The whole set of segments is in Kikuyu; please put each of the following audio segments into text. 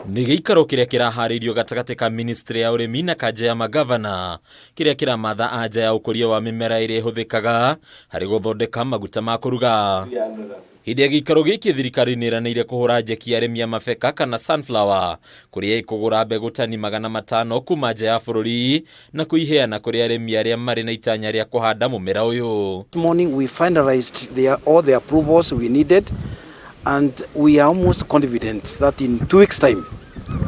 Nĩ gĩikaro kĩrĩa kĩraharĩirio gatagatĩ ka ministry ya ũrĩmi na kanja ya magavana kĩrĩa kĩramatha anja ya ũkũria wa mĩmera ĩrĩa ĩhũthĩkaga harĩ gũthondeka maguta ma kũruga. Hĩndĩ ya gĩikaro gĩkĩ thirikari nĩ ĩranĩire kũhũra njeki arĩmi a mabeka kana sunflower kũrĩa ĩkũgũra mbegũ tani 500 kuma nja ya bũrũri na kũiheana kũrĩ arĩmi arĩa marĩ na itanya rĩa kũhanda mũmera ũyũ. This morning we finalized all the approvals we needed and we are almost confident that in 2 weeks' time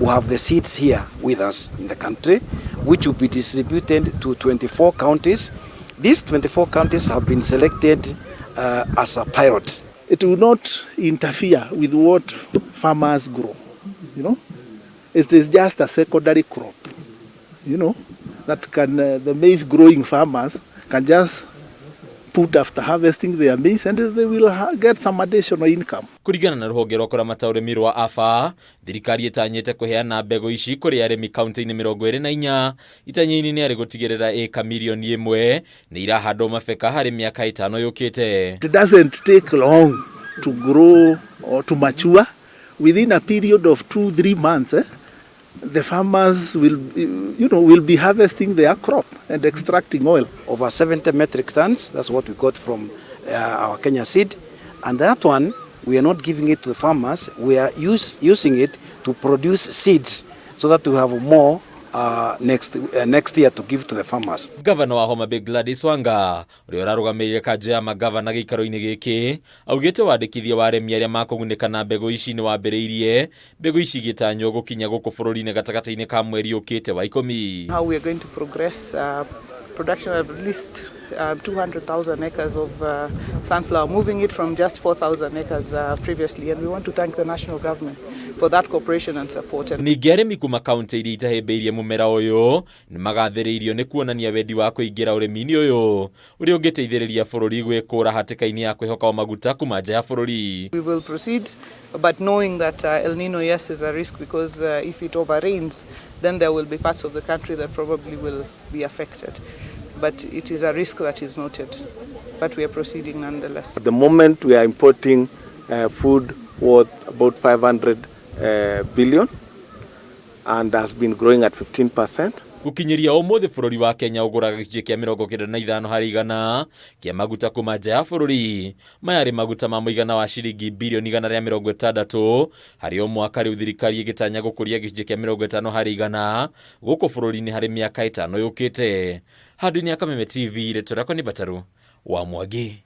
we have the seeds here with us in the country, which will be distributed to 24 counties. These 24 counties have been selected as a pilot. It will not interfere with what farmers grow. It is just a secondary crop that can the maize growing farmers can just put after harvesting their maize and they will get some additional income. Kũringana na rũhonge rwa kũramata ũrĩmi rwa AFA, thirikari ĩtanyĩte kũheana mbegũ ici kũrĩ arĩmi kaunti-inĩ 24. Itanya-inĩ nĩ arĩ gũtigĩrĩra ĩka mirioni 1 nĩ irahandwo mabeka harĩ mĩaka 5 yũkĩte. It doesn't take long to grow or to mature. Within a period of 2, 3 months, the farmers will be harvesting their crop and extracting oil. Over 70 metric tons, that's what we got from our Kenya Seed. And that one, we are not giving it to the farmers, we are using it to produce seeds so that we have more next year to give to the farmers. Gavana wa Homa Bay Gladys Wanga, ũrĩa ũrarũgamĩrĩire kanjũ ya magavana gĩikaro-inĩ gĩkĩ, augĩte wandĩkithia wa arĩmi arĩa makũgunĩka na mbegũ ici nĩ wambĩrĩirie. Mbegũ ici igĩtanywo gũkinya gũkũ bũrũri-inĩ gatagatĩ-inĩ ka mweri ũkĩte wa 10. How we are going to progress production of at least 200,000 acres of sunflower, moving it from just 4,000 acres previously. And we want to thank the national government for that cooperation and support. And Ningĩ arĩmi kuma kaunti iria itahĩmbĩirie mũmera ũyũ nĩ magathĩrĩirio nĩ kuonania wendi wa kũingĩra ũrĩmi-inĩ ũyũ ũrĩa ũngĩteithĩrĩria bũrũri gwĩkũra hatĩka-inĩ ya kwĩhoka o maguta kuma nja ya bũrũri. We will proceed, but knowing that El Nino, yes, is a risk because if it overrains, then there will be parts of the country that probably will be affected. But it is a risk that is noted. But we are proceeding nonetheless. At the moment, we are importing food worth about 500 billion and has been growing at 15%. Gũkinyĩria ũmũthĩ, bũrũri wa Kenya ũgũraga gĩcunjĩ kĩa 95% kĩa maguta kuma nja ya bũrũri. Maya arĩ maguta ma mũigana wa ciringi birioni 160 harĩ o mwaka. Rĩu thirikari ĩgĩtanya gũkũria gĩcunjĩ kĩa 50% gũkũ bũrũri-inĩ harĩ mĩaka 5 yũkĩte. Handũ-inĩ ya Kameme TV, rĩtwa rĩakwa nĩ Mbataru wa Mwangi.